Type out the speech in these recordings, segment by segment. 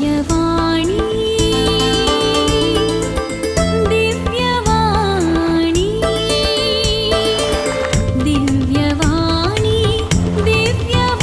दिव्यवाणी, दिव्यवाणी, दिव्यवाणी, दिव्यवाणी.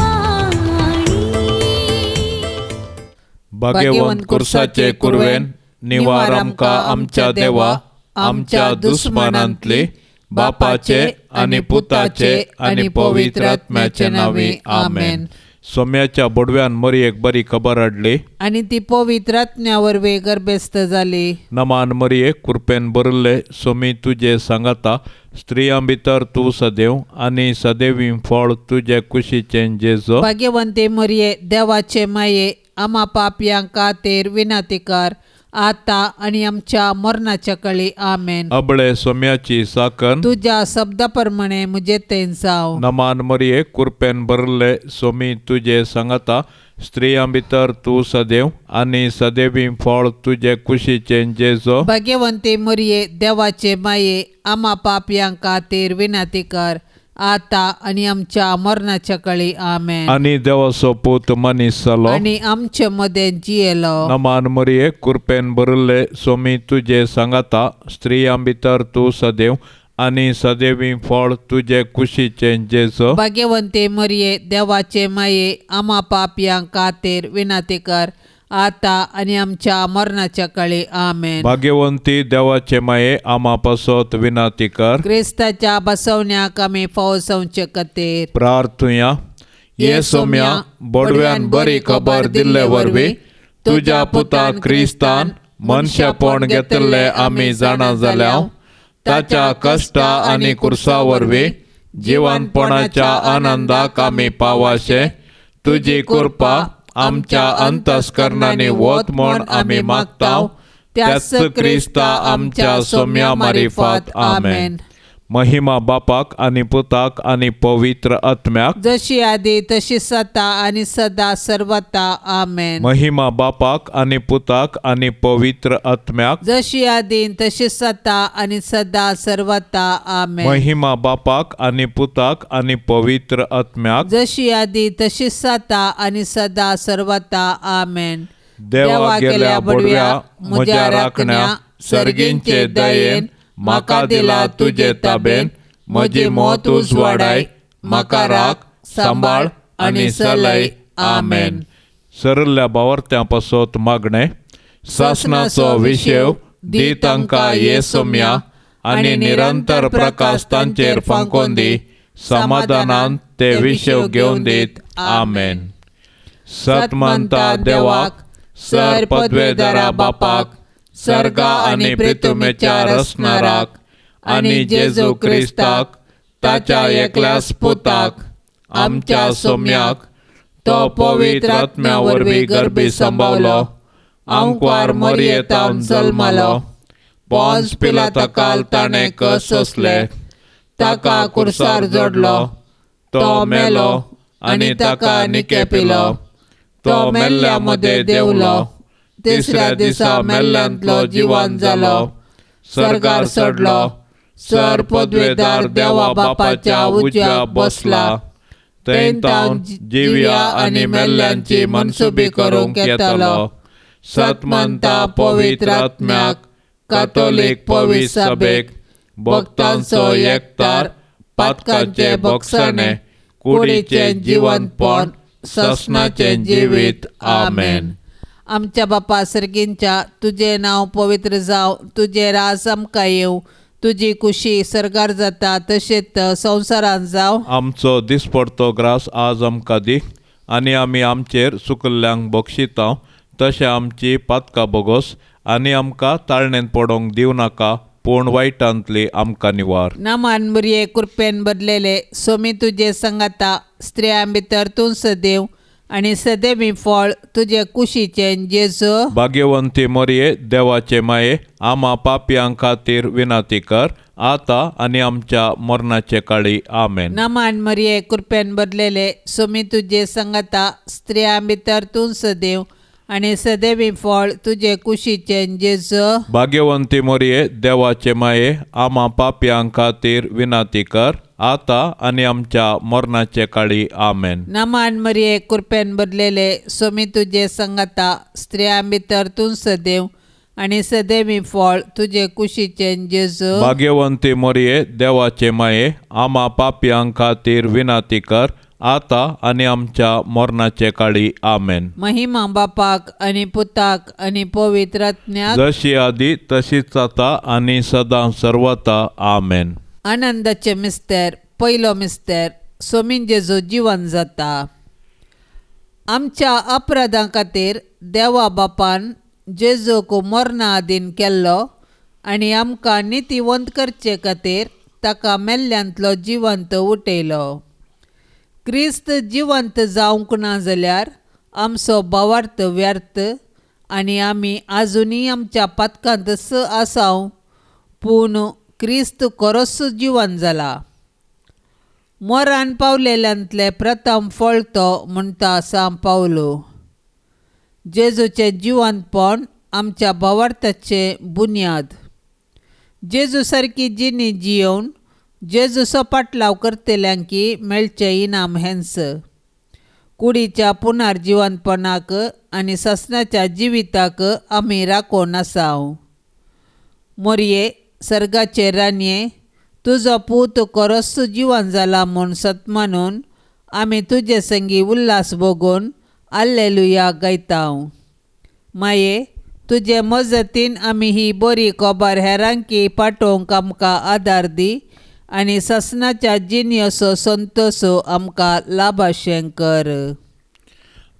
भाग्यवंत कुर्साचे कुरवेन निवार आमकां आमच्या देवा आमच्या दुस्मानांतली बापाचे आनी पुताचे आनी पवित्र आत्म्याचे नांवी आमेन. सोम्याच्या बोडव्यान मरयेक बरी खबर हाडली आनी ती पवित्र आत्म्या वरवीं गर्भस्थ जाली. नमान मरये, कृपेन भरिल्ले, सोमी तुजे सांगाता, स्त्रियां भितर तूं सदैव आनी सदैवी फळ तुजे कुशीचें जेजो. भाग्यवंती मरये, देवाचे माये, आमा पापयां खातीर विनंती कर, आतां आनी आमच्या मरणाच्या कळी. आमेन. अबळे सोम्याची साकन. तुज्या शब्दा प्रमाणे म्हजे थंय जावं. नमान मरये, कृपेन भरिल्ले, सोमी तुजे सांगाता, स्त्रियां भितर तूं सदैव आनी सदैवी फळ तुजे कुशीचें जेजो. भाग्यवंती मरये, देवाचे माये, आमा पापयां खातीर विनंती कर, आतां आनी आमच्या मरणाच्या कळी. आमेन. आनी देवाचो पूत मनीस जालो आनी आमचे मदें जियेलो. नमान मरये, कृपेन भरिल्ले, सोमी तुजे सांगाता, स्त्रियां भितर तूं सदैव आनी सदैवी फळ तुजे कुशीचें जेजो. भाग्यवंती मरये, देवाचे माये, आमा पापयां खातीर विनंती कर, आतां आनी आमच्या मरणाच्या कळी. आमेन. भाग्यवंती देवाचे माये, आमा पासत विनंती कर. क्रिस्ताच्या बसवण्याक आमी फावो जावचे खातीर. प्रार्थुया. ये सोम्या, बोडव्यान बरी खबर दिल्ले वरवीं तुज्या पुता क्रिस्तान मनशापण घेतिल्ले आमी जाणा जाल्या. ताच्या कश्टा आनी कुर्सा वरवीं जिवनपणाच्या आनंदाक आमी पावाशे तुजी कृपा आमच्या अंतस्करणांनी वत म्हण आमी मागता, त्याच क्रिस्ता आमच्या सोम्या मारिफात. आमेन. महिमा बापाक आनी पुताक आनी पवित्र आत्म्याक, जशी आदी तशी सता आनी सदा सर्वता. आमेन. महिमा बापाक आनी पुताक आनी पवित्र आत्म्याक, जशी आदी तशी सता आनी सदा सर्वता. आमेन. महिमा बापाक आनी पुताक आनी पवित्र आत्म्याक, जशी आदी तशी सता आनी सदा सर्वता. आमेन. देवा गेल्या बोडव्या म्हज्या राखण्या, सर्गींचे दयेन म्हाका दिला तुजे ताबेन, म्हजी मत उजवाडाय, म्हाका राख, सांबाळ आनी सलय. आमेन. सरल्या बावर्त्यां पासत मागणें. सासणाचो विशेव दी तांकां ये सोम्या आनी निरंतर प्रकाश तांचेर फांकोवन दी, समाधानान ते विशेव घेवन दीत. आमेन. सतमंता देवाक, सर पदवेदारा बापाक, सर्गा आनी प्रितुमेच्या रचणाराक आनी जेजू क्रिस्ताक ताच्या एकल्याच पुताक आमच्या सोम्याक, तो पवित्र आत्म्या वरवीं गर्भी संभावलो, आंकवार मरयेतावन जल्मलो, पोन्स पिलाता ताणें कस सोंसले, ताका कुर्सार जोडलो, तो मेलो आनी ताका निकेपिलो, तो मेल्ल्या मदें देंवलो, तिसऱ्या दिसा मेल्ल्यांतलो जिवन जालो, सर्गार चडलो, सर पदवेदार देवा बापाच्या उजव्या बसला, थंय तावन जिव्या आनी मेल्ल्यांची मनसुबी करूंक येतलो. सतमंता पवित्र आत्म्याक, कातोलीक पवित्र सभेक, भक्तांचो एकतार, पातकांचे भोगसणे, कुडीचें जिवनपण, ससनाचें जिवीत. आमेन. आमच्या बापा सर्गींच्या, तुजें नांव पवित्र जावं, तुजें राज आमकां येवं, तुजी कुशी सर्गार जाता तशेंच संवसारांत जावं. आमचो दिसपडतो ग्रास आज आमकां दी आनी आमी आमचेर चुकल्ल्यांक बक्षिता तशें आमची पातकां बोगोस आनी आमकां ताळणेंत पडोवंक दिवं नाका, पूण वायटांतली आमकां निवार. नामान बुरये, कृपेन बदलेले, सोमी तुजे संगाता, स्त्रियां भितर तूं सदैव आनी सदैवी फळ तुजे कुशीचें जेजू. भाग्यवंती मरये, देवाचे माये, आमा पापयां खातीर विनंती कर, आतां आनी आमच्या मरणाचे काळी. आमेन. नामान मरये, कृपेन बदलेले, सोमी तुजे संगाता, स्त्रियां भितर तूं सदैव आनी सदैवी फळ तुजे कुशीचें जेजू. भाग्यवंती मरये, देवाचे माये, आमा पापयां खातीर विनंती कर, आता आनी आमच्या मरणाचे काळी. आमेन. नमान मरिये, कृपेन भरलेले, स्वामी तुजे संगता, स्त्रियां भितर तूं सदैव आनी सदैवी फळ तुजे कुशीचें जेजू. भाग्यवंती मरिये, देवाचे माये, आमा पापयां खातीर विनंती कर, आता आनी आमच्या मरणाचे काळी. आमेन. महिमा बापाक आनी पुताक आनी पवित्र आत्म्याक, जशी आदी तशीच आता आनी सदां सर्वता. आमेन. आनंदाचे मिस्तेर. पयलो मिस्तेर, सोमीन जेजू जिवन जाता. आमच्या अपराधां खातीर देवा बापान जेजूक मरणा आदीन केल्लो आनी आमकां नितीवंत करचे खातीर ताका मेल्ल्यांतलो जिवंत उठयलो. क्रिस्त जिवंत जावंक ना जाल्यार आमचो भावार्थ व्यर्थ आनी आमी आजुनूय आमच्या पातकांतच आसाव. पूण क्रिस्त खरोच जिवन जाला. मरण पावलेल्यांतलें प्रथम फळ तो म्हणटा सांव पावलो. जेजूचें जिवंतपण आमच्या भावार्थाचें बुन्याद. जेजू सारकी जिणी जियोवन जेजूचो पाटलाव करतल्यांकी मेळचें इनाम हेंच. कुडीच्या पुनर्जिवंतपणाक आनी सासणाच्या जिविताक आमी राखून आसाव. मोरये, सर्गाचे राणये, तुजो पूत खरोच जिवन जाला म्हूण सतमानून आमी तुजे संगी उल्हास भोगून आल्लेलुया गायताव. माये, तुजे मजतीन आमी ही बरी खबर हेरांकी पाठोवंक आमकां आदार दी आनी सासणाच्या जिणेचो संतोष आमकां लाभाशें कर.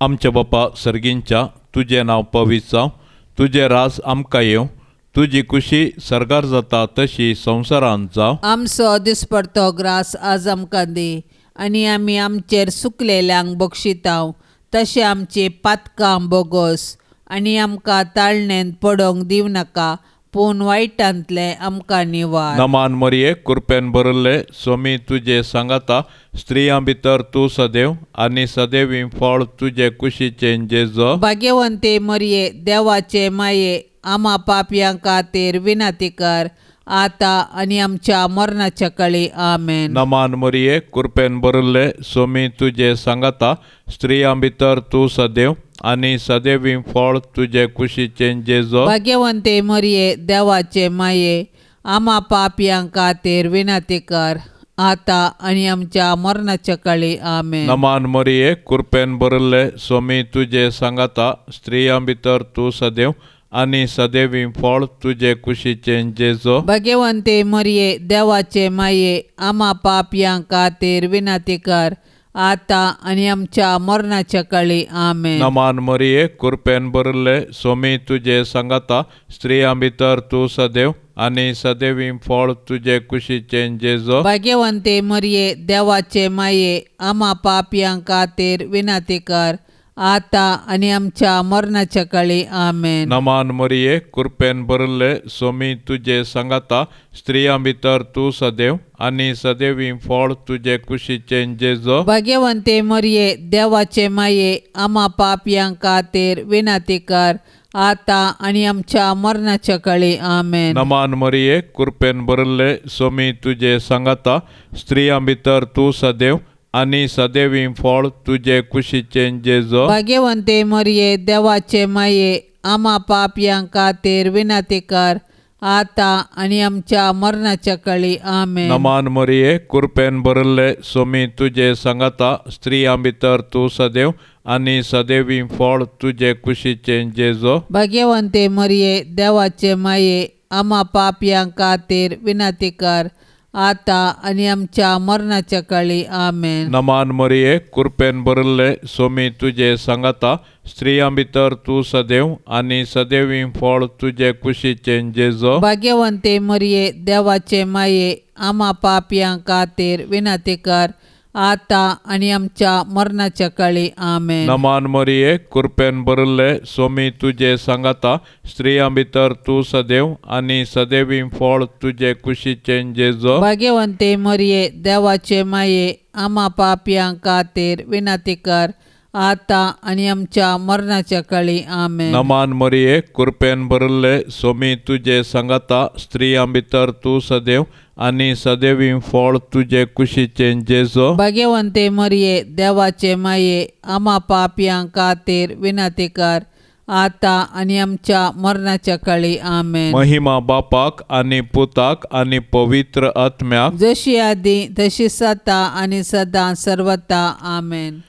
आमच्या बापा सर्गींच्या, तुजें नांव पवित्र जावं, तुजें राज आमकां येवं, तुजी खुशी सर्गार जाता तशी संवसारांत जावं. आमचो दिसपडतो ग्रास आज आमकां दी आनी आमी आमचेर सुकलेल्यांक बक्षिताव तशें आमची पातकां बोगोस आनी आमकां ताळणेंत पडोवंक दिवं नाका, पूण वायटांतलें आमकां निवार. नमान मरिये, कृपेन भरिल्ले, स्वामी तुजे सांगाता, स्त्रियां भितर तूं सदैव आनी सदैवी फळ तुजे कुशीचें जेजू. भाग्यवंती मरिये, देवाचे माये, आमा पापयां खातीर विनंती कर, आता आनी आमच्या मरणाच्या काळी. आमेन. नमान मरिये, कृपेन भरिल्ले, स्वामी तुजे सांगाता, स्त्रियां भितर तूं सदैव आनी सदैवी फळ तुजे कुशीचें जेजू. भाग्यवंती मरिये, देवाचे माये, आमा पापयां खातीर विनंती कर, आता आनी आमच्या मरणाच्या काळी. आमेन. नमान मरिये, कृपेन भरिल्ले, स्वामी तुजे सांगाता, स्त्रियां भितर तूं सदैव आनी सदैवी फळ तुजे कुशीचें जेजू. भाग्यवंती मरिये, देवाचे माये, आमा पापयां खातीर विनंती कर, आता आनी आमच्या मरणाच्या काळी. आमेन. नमान मरिये, कृपेन भरिल्ले, स्वामी तुजे सांगाता, स्त्रियां भितर तूं सदैव आनी सदैवी फळ तुजे कुशीचें जेजू. भाग्यवंती मरिये, देवाचे माये, आमा पापयां खातीर विनंती कर, आता आनी आमच्या मरणाच्या काळी. आमेन. नमान मरिये, कृपेन भरिल्ले, स्वामी तुजे सांगाता, स्त्रियां भितर तूं सदैव आनी सदैवी फळ तुजे कुशीचें जेजू. भाग्यवंती मरिये, देवाचे माये, आमा पापयां खातीर विनंती कर, आता आनी आमच्या मरणाच्या काळी. आमेन. नमान मरिये, कृपेन भरिल्ले, स्वामी तुजे सांगाता, स्त्रियां भितर तूं सदैव आनी सदैवी फळ तुजे कुशीचें जेजू. भाग्यवंती मरिये, देवाचे माये, आमा पापयां खातीर विनंती कर, आता आनी आमच्या मरणाच्या काळी. आमेन. नमान मरिये, कृपेन भरिल्ले, स्वामी तुजे सांगाता, स्त्रियां भितर तूं सदैव आनी सदैवी फळ तुजे कुशीचें जेजू. भाग्यवंती मरिये, देवाचे माये, आमा पापयां खातीर विनंती कर, आता आनी आमच्या मरणाच्या काळी. आमेन. नमान मरिये, कृपेन भरिल्ले, स्वामी तुजे सांगाता, स्त्रियां भितर तूं सदैव आनी सदैवी फळ तुजे कुशीचें जेजू. भाग्यवंती मरिये, देवाचे माये, आमा पापयां खातीर विनंती कर, आता आनी आमच्या मरणाच्या काळी. आमेन. नमान मरिये, कृपेन भरिल्ले, स्वामी तुजे सांगाता, स्त्रियां भितर तूं सदैव आनी सदैवी फळ तुजे कुशीचें जेजू. भाग्यवंती मरिये, देवाचे माये, आमा पापयां खातीर विनंती कर, आतां आनी आमच्या मरणाच्या काळी. आमेन. नमान मरिये, कृपेन भरिल्ले, सोमी तुजे सांगाता, स्त्रियां भितर तूं सदैव आनी सदैवी फळ तुजे कुशीचें जेजो. भाग्यवंते मरिये, देवाचे माये, आमा पापयां खातीर विनंती कर, आतां आनी आमच्या मरणाच्या काळी. आमेन. महिमा बापाक आनी पुताक आनी पवित्र आत्म्याक, जशी आदी तशी सता आनी सदां सर्वता. आमेन.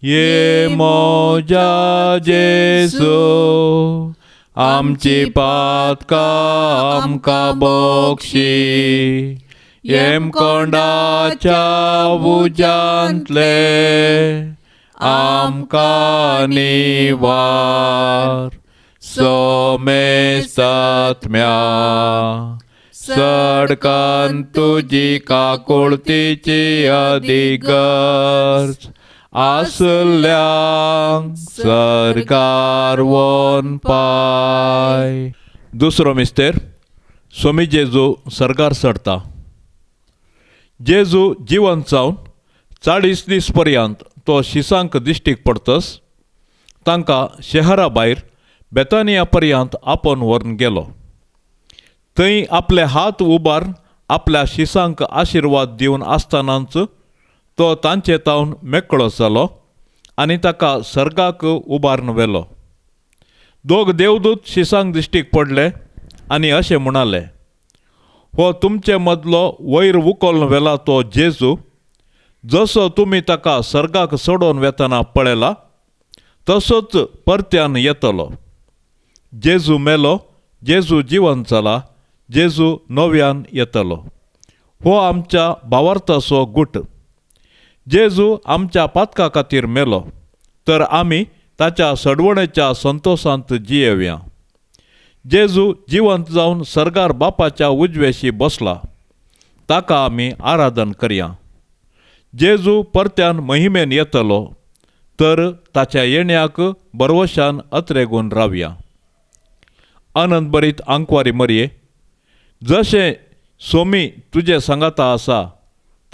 ये मोजा जेजू, आमची पातकां आमकां बक्षी, येमकोंडाच्या उज्यांतले आमकां निवार. सोमेस्तात्म्या सडकन तुजी काकुळतीची अधिगर्ज आसल्यांक सरकार वोन पाय. दुसरो मिस्तेर, सोमी जेजू सरकार चडता. जेजू जिवंत जावन 40 दीस पर्यंत तो शिसांक दिश्टीक पडतस तांकां शहरा भायर बेतानिया पर्यंत आपोवन व्हरून गेलो. थंय आपले हात उबार आपल्या शिसांक आशिर्वाद दिवन आसतनाच तो तांचे तावन मेकळो जालो आनी ताका सर्गाक उबारून व्हेलो. दोग देवदूत शिसांक दिश्टीक पडले आनी अशें म्हणाले, हो तुमचे मदलो वयर उखलून व्हेला तो जेजू, जसो तुमी ताका सर्गाक सोडोवन वेतना पळयला तसोच परत्यान येतलो. जेजू मेलो, जेजू जिवंत जाला, जेजू नव्यान येतलो. हो आमच्या भावार्थाचो गुट. जेजू आमच्या पातका खातीर मेलो तर आमी ताच्या सडवणेच्या संतोशांत जियेवया. जेजू जिवंत जावन सर्गार बापाच्या उजवेशी बसला, ताका आमी आराधन करया. जेजू परत्यान महिमेन येतलो तर ताच्या येण्याक बरवशान अत्रेगून रावया. आनंद बरीत आंकवारी मरये, जशें सोमी तुजे सांगाता आसा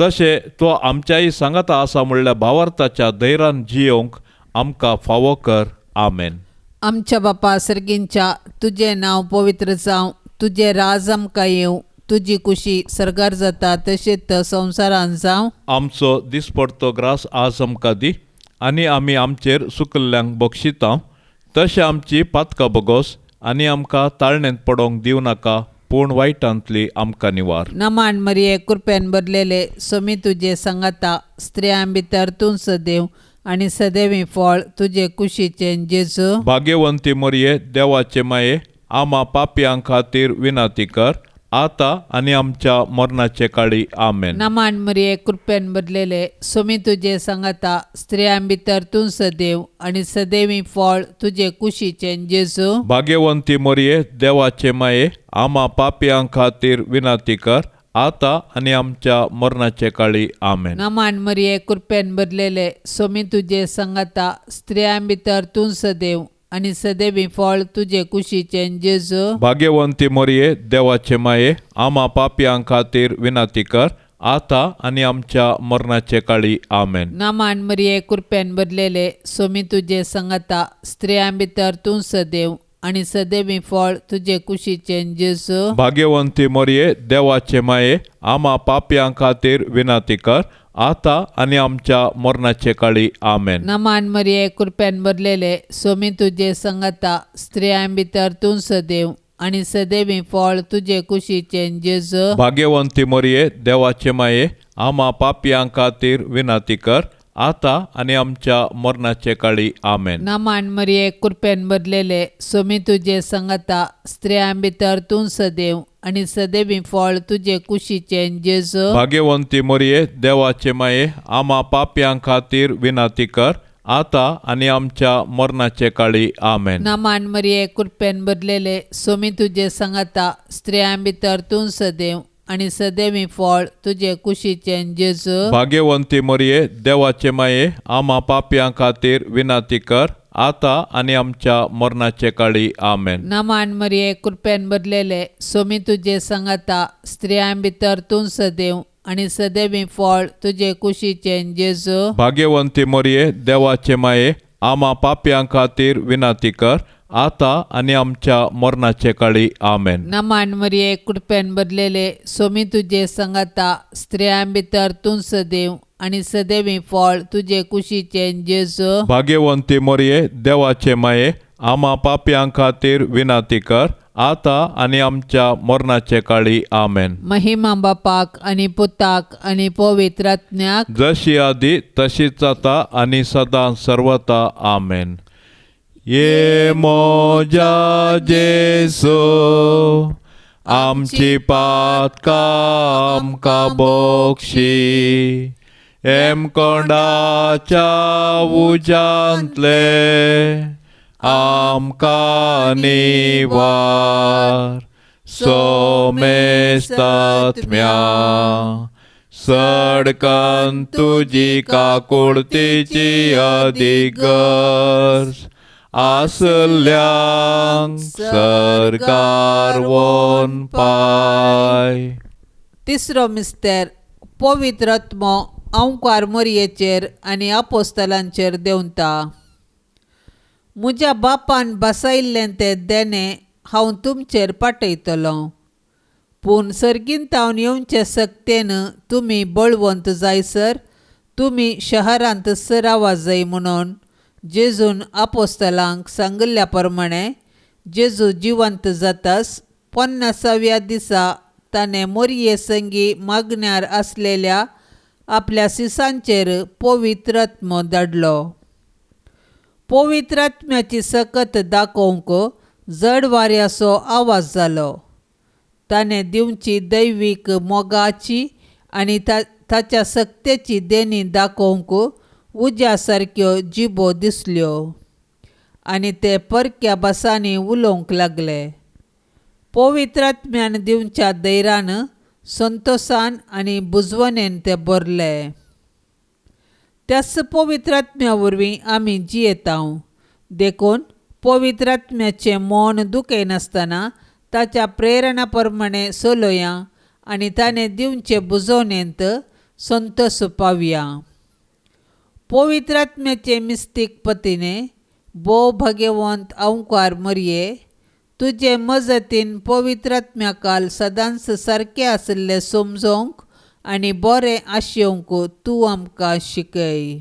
तशें तो आमच्याय सांगाता आसा म्हणल्या भावार्थाच्या धैर्यान जियोवंक आमकां फावो कर. आमेन. आमच्या बापा सर्गींच्या, तुजें नांव पवित्र जावं, तुजें राज आमकां येवं, तुजी कुशी सर्गार जाता तशेंच संवसारान जावं. आमचो दिसपडतो ग्रास आज आमकां दी आनी आमी आमचेर सुकल्ल्यांक बक्षिता तशें आमची पातकां बगोस आनी आमकां ताळणेंत पडोवंक दिवं नाका, पूण वायटांतली आमकां निवार. नमान मरिये, कृपेन भरलेले, सोमी तुजे सांगाता, स्त्रियां भितर तूं सदैव आनी सदैवी फळ तुजे कुशीचें जेजू. भाग्यवंती मरिये, देवाचे माये, आमा पापयां खातीर विनंती कर, आतां आनी आमच्या मरणाचे काळी. आमेन. नमान मरिये, कृपेन भरलेले, सोमी तुजे सांगाता, स्त्रियां भितर तूं सदैव आनी सदैवी फळ तुजे कुशीचें जेजू. भाग्यवंती मरिये, देवाचे माये, आमा पापयां खातीर विनंती कर, आतां आनी आमच्या मरणाचे काळी. आमेन. नमान मरिये, कृपेन भरलेले, सोमी तुजे सांगाता, स्त्रियां भितर तूं सदैव आनी सदैवी फळ तुजे कुशीचें जेजू. भाग्यवंती मरिये, देवाचे माये, आमा पापयां खातीर विनंती कर, आतां आनी आमच्या मरणाचे काळी. आमेन. नमान मरिये, कृपेन भरलेले, सोमी तुजे सांगाता, स्त्रियां भितर तूं सदैव आनी सदैवी फळ तुजे कुशीचें जेजू. भाग्यवंती मरिये, देवाचे माये, आमा पापयां खातीर विनंती कर, आतां आनी आमच्या मरणाचे काळी. आमेन. नमान मरिये, कृपेन भरलेले, सोमी तुजे सांगाता, स्त्रियां भितर तूं सदैव आनी सदैवी फळ तुजे कुशीचें जेजू. भाग्यवंती मरिये, देवाचे माये, आमा पापयां खातीर विनंती कर, आतां आनी आमच्या मरणाचे काळी. आमेन. नमान मरिये, कृपेन भरलेले, सोमी तुजे सांगाता, स्त्रियां भितर तूं सदैव आनी सदैवी फळ तुजे कुशीचें जेजू. भाग्यवंती मरिये, देवाचे माये, आमा पापयां खातीर विनंती कर, आतां आनी आमच्या मरणाचे काळी. आमेन. नमान मरिये, कृपेन भरलेले, सोमी तुजे सांगाता, स्त्रियां भितर तूं सदैव आनी सदैवी फळ तुजे कुशीचें जेजू. भाग्यवंती मरिये, देवाचे माये, आमा पापयां खातीर विनंती कर, आतां आनी आमच्या मरणाचे काळी. आमेन. नमान मरिये, कृपेन भरलेले, सोमी तुजे सांगाता, स्त्रियां भितर तूं सदैव आनी सदैवी फळ तुजे कुशीचें जेजू. भाग्यवंती मरिये, देवाचे माये, आमा पापयां खातीर विनंती कर, आतां आनी आमच्या मरणाचे काळी. आमेन. नमान मरिये, कृपेन भरलेले, सोमी तुजे संगाता, स्त्रियां भितर तूं सदैव आनी सदैवी फळ तुजे कुशीचें जेजू. भाग्यवंती मरिये, देवाचे माये, आमा पापयां खातीर विनंती कर, आतां आनी आमच्या मरणाचे काळी. आमेन. महिमा बापाक आनी पुताक आनी पवित्र आत्म्याक, जशी आदी तशीच आतां आनी सदां सर्वता. आमेन. ये मोजा जेसू, आमची पातकां आमकां बक्षी, हेमकोंडाच्या उज्यांतले आमकां निवार, सोमेस्तात्म्या सडकन तुजी काकुळतीची अदीक गरज आसल्यांक सरकार वोन पाय. तिसरो मिस्तेर, पवित्र आत्मो अंकार मोरयेचेर आनी आपोस्तलांचेर देंवता. म्हज्या बापान बसयल्लें तें देणें हांव तुमचेर पाठयतलो, पूण सर्गींतावन येवचे सक्तेन तुमी बळवंत जायसर तुमी शहरांत सरावा जाय म्हणून जेजून आपोस्तलांक सांगिल्ल्या प्रमाणे जेजू जिवंत जातास 50व्या दिसा ताणें मोरये संगी मागण्यार आसलेल्या आपल्या सिसांचेर पवित्र आत्मो धाडलो. पवित्र आत्म्याची सकत दाखोवंक जड वाऱ्याचो आवाज जालो. ताणें दिवची दैवीक मोगाची आनी ताच्या सक्तेची देणी दाखोवंक उज्या सारक्यो जिबो दिसल्यो आनी ते परक्या भासांनी उलोवंक लागले. पवित्र आत्म्यान दिवच्या धैर्यान, संतोसान आनी बुजवणेन ते भरले. त्याच पवित्र आत्म्या वरवीं आमी जियेतांव, देखून पवित्र आत्म्याचें मन दुखयनासतना ताच्या प्रेरणा प्रमाणे चलोया आनी ताणें दिवचे बुजवणेंत संतोस पावया. पवित्र आत्म्याचे मिस्तीक पतीने भोव भाग्यवंत अंकार मरये, तुजे मजतीन पवित्र आत्म्याकाल सदांच सारकें आशिल्लें समजोवंक आनी बरें आशेवंक तूं आमकां शिकय.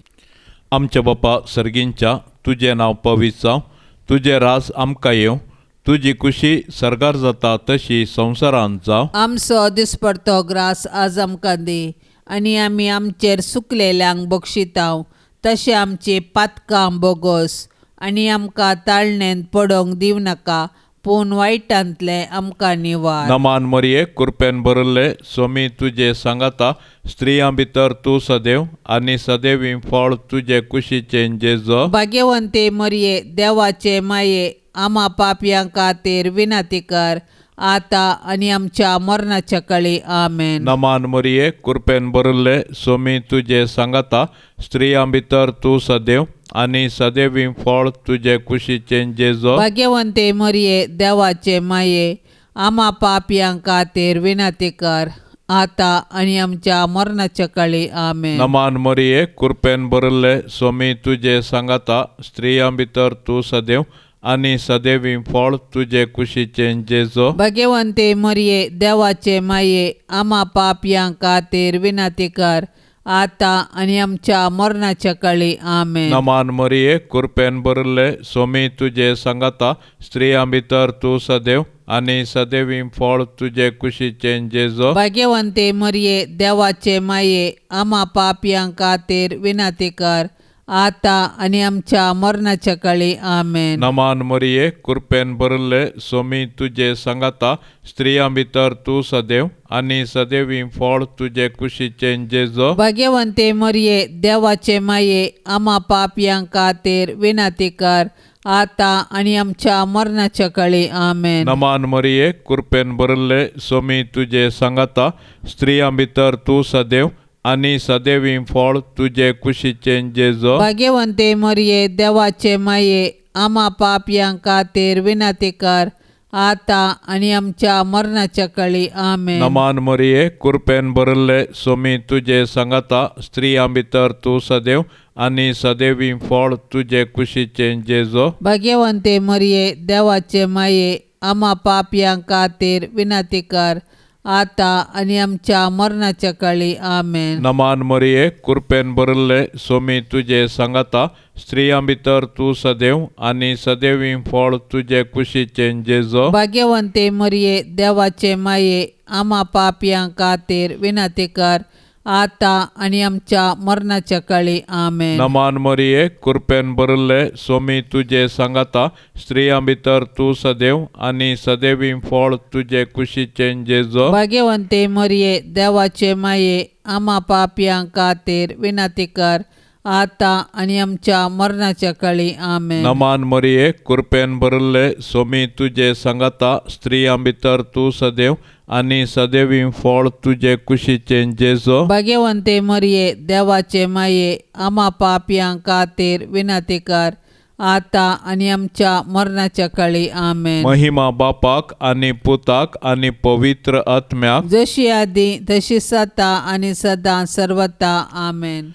आमच्या बापा सर्गींच्या, तुजें नांव पवित्र जावं, तुजें राज आमकां येवं, तुजी खुशी सर्गार जाता तशी संवसारांत जावं. आमचो दिसपडतो ग्रास आज आमकां दी आनी आमी आमचेर सुकलेल्यांक बक्षितांव तशें आमची पातकां बोगोस आनी आमकां ताळणेंत पडोवंक दिवं नाका, पूण वायटांतलें आमकां निवार. नमान मरिये, कृपेन भरिल्ले, स्वामी तुजे सांगाता, स्त्रियां भितर तूं सदैव आनी सदैवी फळ तुजे कुशीचें जेजो. भाग्यवंते मरिये, देवाचे माये, आमा पापयां खातीर विनंती कर, आतां आनी आमच्या मरणाच्या काळी. आमेन. नमान मरिये, कृपेन भरिल्ले, स्वामी तुजे सांगाता, स्त्रियां भितर तूं सदैव आनी सदैवी फळ तुजे कुशीचें जेजो. भाग्यवंते मरिये, देवाचे माये, आमा पापयां खातीर विनंती कर, आतां आनी आमच्या मरणाच्या काळी. आमेन. नमान मरिये, कृपेन भरिल्ले, स्वामी तुजे सांगाता, स्त्रियां भितर तूं सदैव आनी सदैवी फळ तुजे कुशीचें जेजो. भाग्यवंते मरिये, देवाचे माये, आमा पापयां खातीर विनंती कर, आतां आनी आमच्या मरणाच्या काळी. आमेन. नमान मरिये, कृपेन भरिल्ले, स्वामी तुजे सांगाता, स्त्रियां भितर तूं सदैव आनी सदैवी फळ तुजे कुशीचें जेजो. भाग्यवंते मरिये, देवाचे माये, आमा पापयां खातीर विनंती कर, आतां आनी आमच्या मरणाच्या काळी. आमेन. नमान मरिये, कृपेन भरिल्ले, स्वामी तुजे सांगाता, स्त्रियां भितर तूं सदैव आनी सदैवी फळ तुजे कुशीचें जेजो. भाग्यवंते मरिये, देवाचे माये, आमा पापयां खातीर विनंती कर, आतां आनी आमच्या मरणाच्या काळी. आमेन. नमान मरिये, कृपेन भरिल्ले, स्वामी तुजे सांगाता, स्त्रियां भितर तूं सदैव आनी सदैवी फळ तुजे कुशीचें जेजो. भाग्यवंते मरिये, देवाचे माये, आमा पापयां खातीर विनंती कर, आतां आनी आमच्या मरणाच्या काळी. आमेन. नमान मरिये, कृपेन भरिल्ले, सोमी तुजे सांगाता, स्त्रियां भितर तूं सदैव आनी सदैवी फळ तुजे कुशीचें जेजो. भाग्यवंते मरिये, देवाचे माये, आमा पापयां खातीर विनंती कर, आतां आनी आमच्या मरणाच्या काळी. आमेन. नमान मरिये, कृपेन भरिल्ले, सोमी तुजे सांगाता, स्त्रियां भितर तूं सदैव आनी सदैवी फळ तुजे कुशीचें जेजो. भाग्यवंते मरिये, देवाचे माये, आमा पापयां खातीर विनंती कर, आतां आनी आमच्या मरणाच्या काळी. आमेन. नमान मरिये, कृपेन भरिल्ले, सोमी तुजे सांगाता, स्त्रियां भितर तूं सदैव आनी सदैवी फळ तुजे कुशीचें जेजो. भाग्यवंते मरिये, देवाचे माये, आमा पापयां खातीर विनंती कर, आतां आनी आमच्या मरणाच्या काळी. आमेन. नमान मरिये, कृपेन भरिल्ले, सोमी तुजे सांगाता, स्त्रियां भितर तूं सदैव आनी सदैवी फळ तुजे कुशीचें जेजो. भाग्यवंते मरिये, देवाचे माये, आमा पापयां खातीर विनंती कर, आतां आनी आमच्या मरणाच्या काळी. आमेन. महिमा बापाक आनी पुताक आनी पवित्र आत्म्याक, जशी आदी तशी सता आनी सदां सर्वता. आमेन.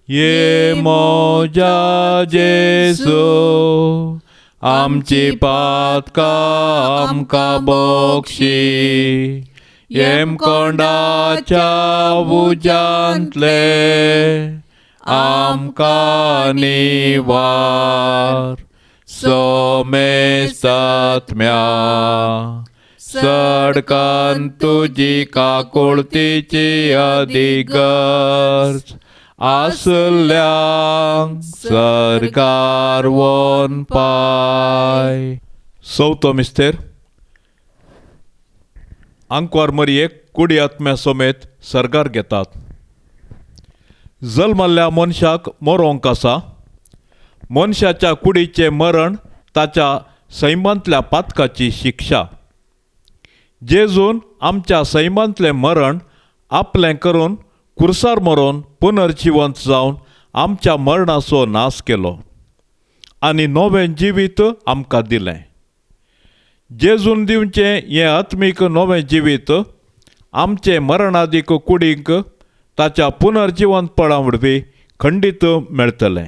ये मोजा जेजू, आमची पातकां आमकां बक्षी, येमकोंडाच्या उज्यांतले आमकां निवार, सोमेस्तात्म्या सडकन तुजी काकुळतीची अधिगर्ज आसल्यांक सरकार वन पाय. चवथो मिस्तेर, आंकवार मरियेक कुडी आत्म्या समेत सरकार घेतात. जल्मल्ल्या मनशाक मरोंक आसा. मनशाच्या कुडीचें मरण ताच्या सैमांतल्या पातकाची शिक्षा. जेजून आमच्या सैमांतलें मरण आपलें करून कुर्सार मरोन पुनर्जिवंत जावन आमच्या मरणाचो नाश केलो आनी नवें जिवीत आमकां दिलें. जेजून दिवचें हें आत्मीक नवें जिवीत आमचें मरणादीक कुडीक ताच्या पुनर्जिवंतपणा वरवीं खंडीत मेळटलें.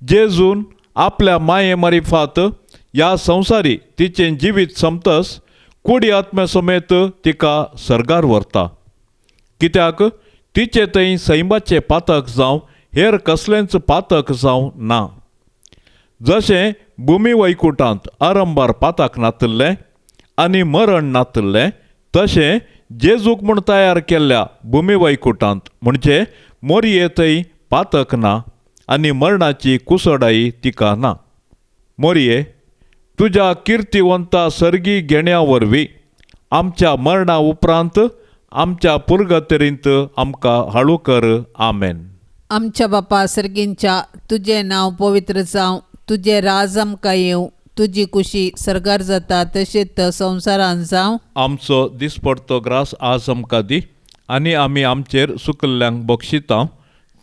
जेजून आपल्या माये मारिफात ह्या संवसारी तिचें जिवीत समतस कुडी आत्म्या समेत तिका सर्गार व्हरता. कित्याक तिचे थंय सैमाचें पातक जावं हेर कसलेंच पातक जावं ना. जशें भुमी वैकुटांत आरंभार पातक नातिल्लें आनी मरण नातिल्लें, तशें जेजूक म्हूण तयार केल्ल्या भुमी वैकुटांत म्हणजे मोरये थंय पातक ना आनी मरणाची कुसडाई तिका ना. मोरये, तुज्या किर्तिवंता सर्गी घेण्या वरवीं आमच्या मरणा उपरांत आमच्या पुर्गतरींत आमकां हाळू कर. आमेन. आमच्या बापा सर्गींच्या, तुजें नांव पवित्र जावं, तुजें राज आमकां येवं, तुजी कुशी सर्गार जाता तशेंच संवसारांत जावं. आमचो दिसपडतो ग्रास आज आमकां दी आनी आमी आमचेर सुकल्ल्यांक बक्षिता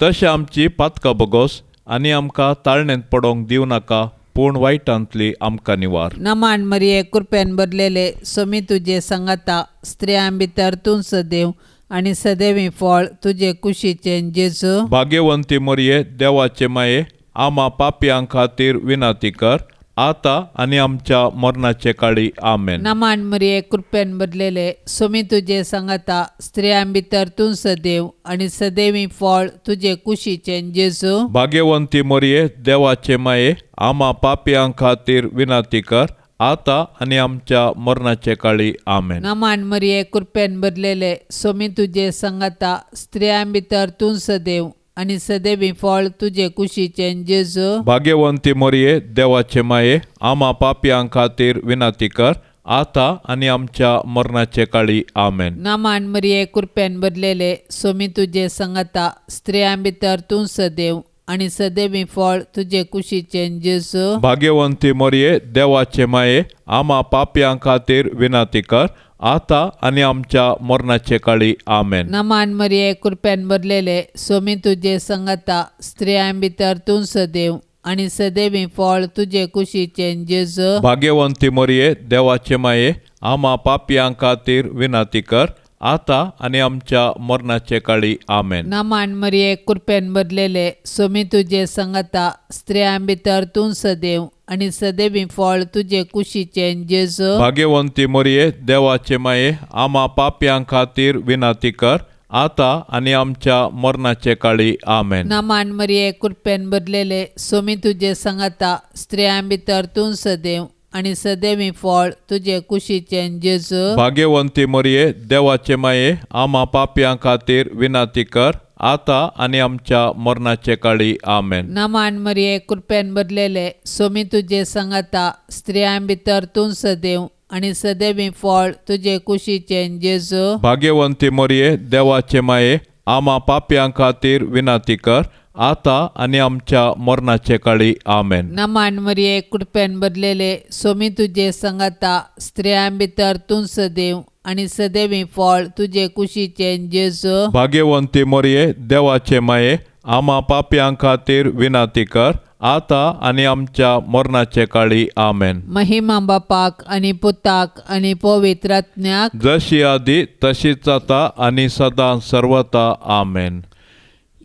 तशें आमची पातकां बगोस आनी आमकां ताळणेंत पडोवंक दिवं नाका, पूण वायटांतली आमकां निवार. नमान मरिये, कृपेन भरलेले, सोमी तुजे सांगाता, स्त्रियां भितर तूं सदैव आनी सदैवी फळ तुजे कुशीचें जेजू. भाग्यवंती मरिये, देवाचे माये, आमा पापयां खातीर विनंती कर, आतां आनी आमच्या मरणाचे काळी. आमेन. नमान मरिये, कृपेन भरलेले, सोमी तुजे सांगाता, स्त्रियां भितर तूं सदैव आनी सदैवी फळ तुजे कुशीचें जेजू. भाग्यवंती मरिये, देवाचे माये, आमा पापयां खातीर विनंती कर, आतां आनी आमच्या मरणाचे काळी. आमेन. नमान मरिये, कृपेन भरलेले, सोमी तुजे सांगाता, स्त्रियां भितर तूं सदैव आनी सदैवी फळ तुजे कुशीचें जेजू. भाग्यवंती मरिये, देवाचे माये, आमा पापयां खातीर विनंती कर, आतां आनी आमच्या मरणाचे काळी. आमेन. नमान मरिये, कृपेन भरलेले, सोमी तुजे सांगाता, स्त्रियां भितर तूं सदैव आनी सदैवी फळ तुजे कुशीचें जेजू. भाग्यवंती मरिये, देवाचे माये, आमा पापयां खातीर विनंती कर, आतां आनी आमच्या मरणाचे काळी. आमेन. नमान मरिये, कृपेन भरलेले, सोमी तुजे सांगाता, स्त्रियां भितर तूं सदैव आनी सदैवी फळ तुजे कुशीचें जेजू. भाग्यवंती मरिये देवाचे माये आमा पापयां खातीर विनंती कर आतां आनी आमच्या मरणाचे काळी. आमेन. नमान मरिये कृपेन भरलेले सोमी तुजे संगता स्त्रियां भितर तूं सदैव आनी सदैवी फळ तुजे कुशीचें जेजू. भाग्यवंती मरिये देवाचे माये आमा पापयां खातीर विनंती कर आतां आनी आमच्या मरणाचे काळी. आमेन. नमान मरिये कृपेन भरलेले सोमी तुजे संगता स्त्रियां भितर तूं सदैव आनी सदैवी फळ तुजे कुशीचें जेजू. भाग्यवंती मरिये देवाचे माये आमा पापयां खातीर विनंती कर आतां आनी आमच्या मरणाचे काळी. आमेन. नमान मरिये कृपेन भरलेले सोमी तुजे संगता स्त्रियां भितर तूं सदैव आनी सदैवी फळ तुजे कुशीचें जेजू. भाग्यवंती मरिये देवाचे माये आमा पापयां खातीर विनंती कर आतां आनी आमच्या मरणाचे काळी. आमेन. नमान मरिये कृपेन भरलेले सोमी तुजे संगता स्त्रियां भितर तूं सदैव आनी सदैवी फळ तुजे कुशीचें जेजू. भाग्यवंती मरिये देवाचे माये आमा पापयां खातीर विनंती कर आतां आनी आमच्या मरणाचे काळी. आमेन. महिमा बापाक आनी पुताक आनी पवित्र आत्म्याक, जशी आदी तशीच आतां आनी सदां सर्वता. आमेन.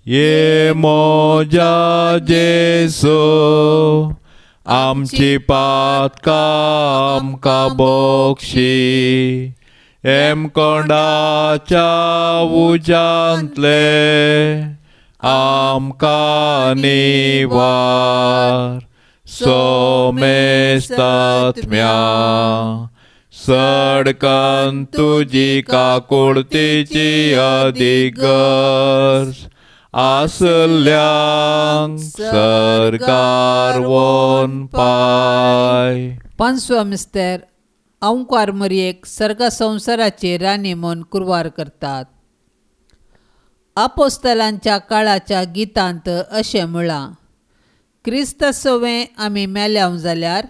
ये मोजा जेसू आमची पातकां आमकां बक्षी हेमकोंडाच्या उज्यांतले आमकां निवार सोमेस्तात्म्या सडकन तुजी काकुळतीची अदीक गरज आसल्यांक सरकार वोन पाय. पांचवो मिस्तेर अंकार मरियेक सर्ग संवसाराचे राणी म्हूण कुरवार करतात. आपोस्तलांच्या काळाच्या गितांत अशें म्हळां, क्रिस्ता सोवें आमी मेल्याव जाल्यार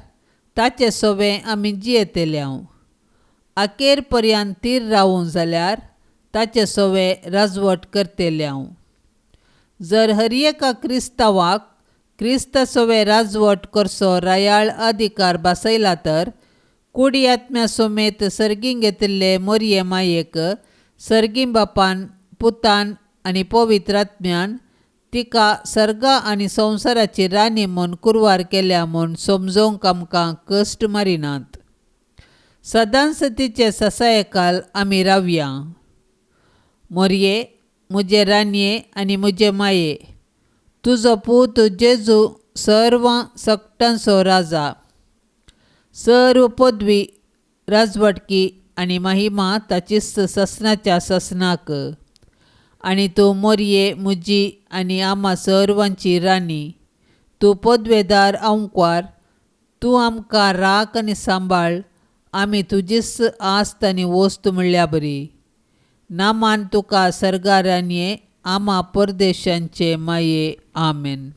ताचे सोवें आमी जियेतल्याव, अखेर पर्यंत तीर रावूं जाल्यार ताचे सोवें राजवट करतल्याव. जर हर एका क्रिस्तांवाक क्रिस्ता सोवें राजवट करचो रायाळ अधिकार बसयला तर कुडी आत्म्या समेत सर्गीं घेतिल्ले मोरये मायेक सर्गीं बापान पुतान आनी पवित्र आत्म्यान तिका सर्गा आनी संवसाराची राणी म्हूण कुरवार केल्या म्हूण समजोवंक आमकां कश्ट मारिनात. सदांच तिचे ससायकाल आमी रावया. मोरये म्हजे राणये आनी म्हजे माये, तुजो पूत जेजू सर्व सकटांचो राजा, सर्व पदवी राजवटकी आनी महिमा ताचीच ससनाच्या ससनाक. आनी तूं मोरये म्हजी आनी आमा सर्वांची राणी, तूं पदवेदार अंकवार, तूं आमकां राख आनी सांबाळ, आमी तुजीच आस्त आनी वस्त म्हणल्या बरी. नामान तुका सर्गा राणये आमा परदेशांचे माये. आमेन.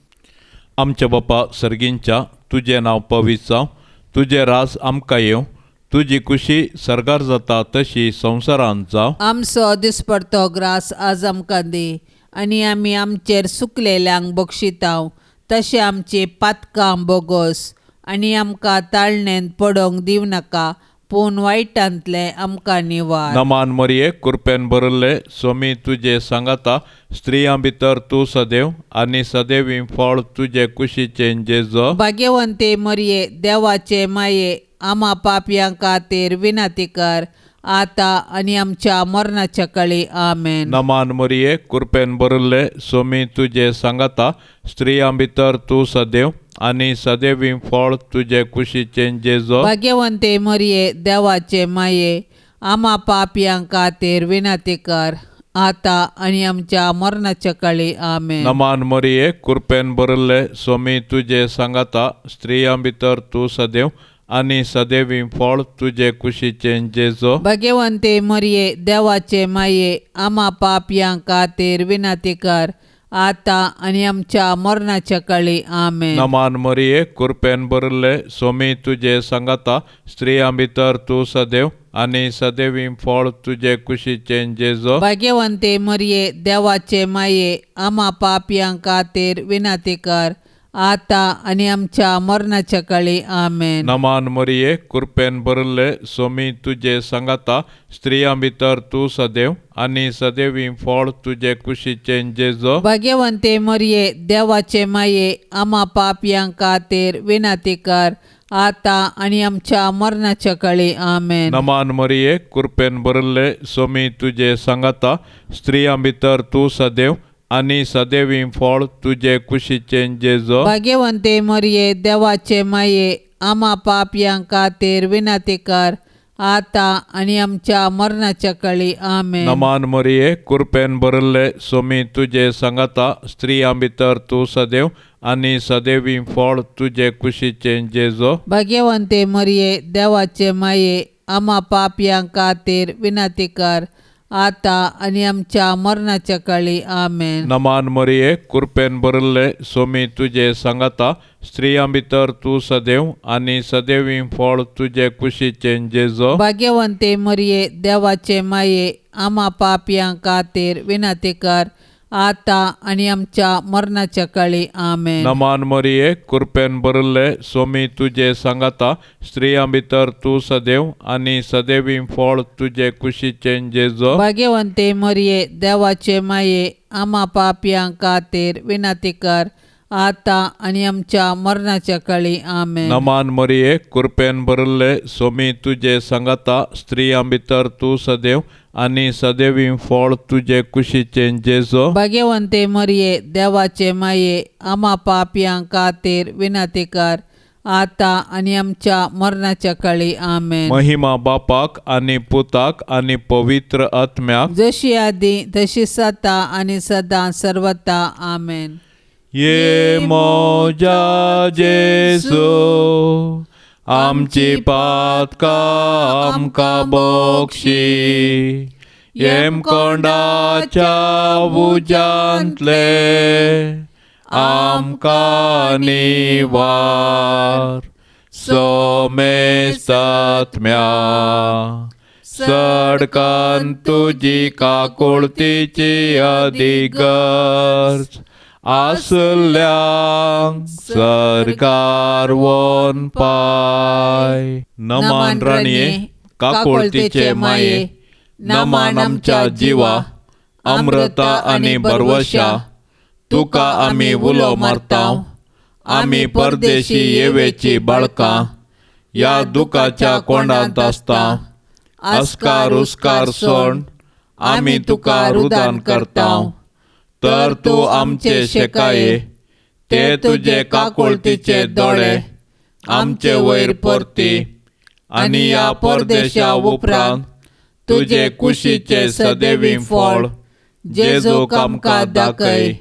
आमच्या बापा सर्गींच्या तुजें नांव पवित्र जावं, तुजें राज आमकां येवं, तुजी खुशी सर्गार जाता तशी संवसारांत जावं. आमचो दिसपडतो ग्रास आज आमकां दी आनी आमी आमचेर सुकलेल्यांक बक्षितांव तशें आमची पातकां बोगोस आनी आमकां ताळणेंत पडोवंक दिवं नाका पूण वायटांतलें आमकां निवार. नमान मरिये कृपेन भरिल्ले स्वामी तुजे सांगाता, स्त्रियां भितर तूं सदैव आनी सदैवी फळ तुजे कुशीचें जेजो. भाग्यवंते मरिये देवाचे माये आमा पापयां खातीर विनंती कर आतां आनी आमच्या मरणाच्या काळी. आमेन. नमान मरिये कृपेन भरिल्ले स्वामी तुजे सांगाता, स्त्रियां भितर तूं सदैव आनी सदैवी फळ तुजे कुशीचें जेजो. भाग्यवंते मरिये देवाचे माये आमा पापयां खातीर विनंती कर आतां आनी आमच्या मरणाच्या काळी. आमेन. नमान मरिये कृपेन भरिल्ले स्वामी तुजे सांगाता, स्त्रियां भितर तूं सदैव आनी सदैवी फळ तुजे कुशीचें जेजो. भाग्यवंते मरिये देवाचे माये आमा पापयां खातीर विनंती कर आतां आनी आमच्या मरणाच्या काळी. आमेन. नमान मरिये कृपेन भरिल्ले स्वामी तुजे सांगाता, स्त्रियां भितर तूं सदैव आनी सदैवी फळ तुजे कुशीचें जेजो. भाग्यवंते मरिये देवाचे माये आमा पापयां खातीर विनंती कर आतां आनी आमच्या मरणाच्या काळी. आमेन. नमान मरिये, कृपेन भरिल्ले, सोमी तुजे सांगाता, स्त्रियां भितर तूं सदैव आनी सदैवी फळ तुजे कुशीचें जेजो. भाग्यवंते मरिये, देवाचे माये, आमा पापयां खातीर विनंती कर, आतां आनी आमच्या मरणाच्या काळी. आमेन. नमान मरिये, कृपेन भरिल्ले, सोमी तुजे सांगाता, स्त्रियां भितर तूं सदैव आनी सदैवी फळ तुजे कुशीचें जेजो. भाग्यवंते मरिये, देवाचे माये, आमा पापयां खातीर विनंती कर, आतां आनी आमच्या मरणाच्या काळी. आमेन. नमान मरिये, कृपेन भरिल्ले, सोमी तुजे सांगाता, स्त्रियां भितर तूं सदैव आनी सदैवी फळ तुजे कुशीचें जेजो. भाग्यवंते मरिये, देवाचे माये, आमा पापयां खातीर विनंती कर, आतां आनी आमच्या मरणाच्या काळी. आमेन. नमान मरिये, कृपेन भरिल्ले, सोमी तुजे सांगाता, स्त्रियां भितर तूं सदैव आनी सदैवी फळ तुजे कुशीचें जेजो. भाग्यवंते मरिये, देवाचे माये, आमा पापयां खातीर विनंती कर, आतां आनी आमच्या मरणाच्या काळी. आमेन. नमान मरिये, कृपेन भरिल्ले, सोमी तुजे सांगाता, स्त्रियां भितर तूं सदैव आनी सदैवी फळ तुजे कुशीचें जेजो. भाग्यवंते मरिये, देवाचे माये, आमा पापयां खातीर विनंती कर, आतां आनी आमच्या मरणाच्या काळी. आमेन. नमान मरिये, कृपेन भरिल्ले, सोमी तुजे सांगाता, स्त्रियां भितर तूं सदैव आनी सदैवी फळ तुजे कुशीचें जेजो. भाग्यवंते मरिये, देवाचे माये, आमा पापयां खातीर विनंती कर, आतां आनी आमच्या मरणाच्या काळी. आमेन. महिमा बापाक आनी पुताक आनी पवित्र आत्म्याक, जशी आदी तशी सता आनी सदां सर्वता. आमेन. ये मोजा जेजू, आमची पातकां आमकां बक्षी, येमकोंडाच्या उज्यांतले आमकां निवार. सोमेस्तात्म्या सडकन तुजी काकुळतीची अधिगर्ज आसल्यांक सरकार वन पाय. नमान राणये, काकुळतीचे माये, नमान आमच्या जिवा, अमृता आनी बरवशा, तुका आमी उलो मारता. आमी परदेशी येवेची बाळकां, ह्या दुखाच्या कोंडांत आसता. अस्कार उस्कार सोड आमी तुका रुदान करता, तर तूं आमचे शेकाये, ते तुजे काकुळतीचे दोळे आमचे वयर परती आनी ह्या परदेशा उपरांत तुजे कुशीचे सदैवी फळ जेजूक आमकां दाखय.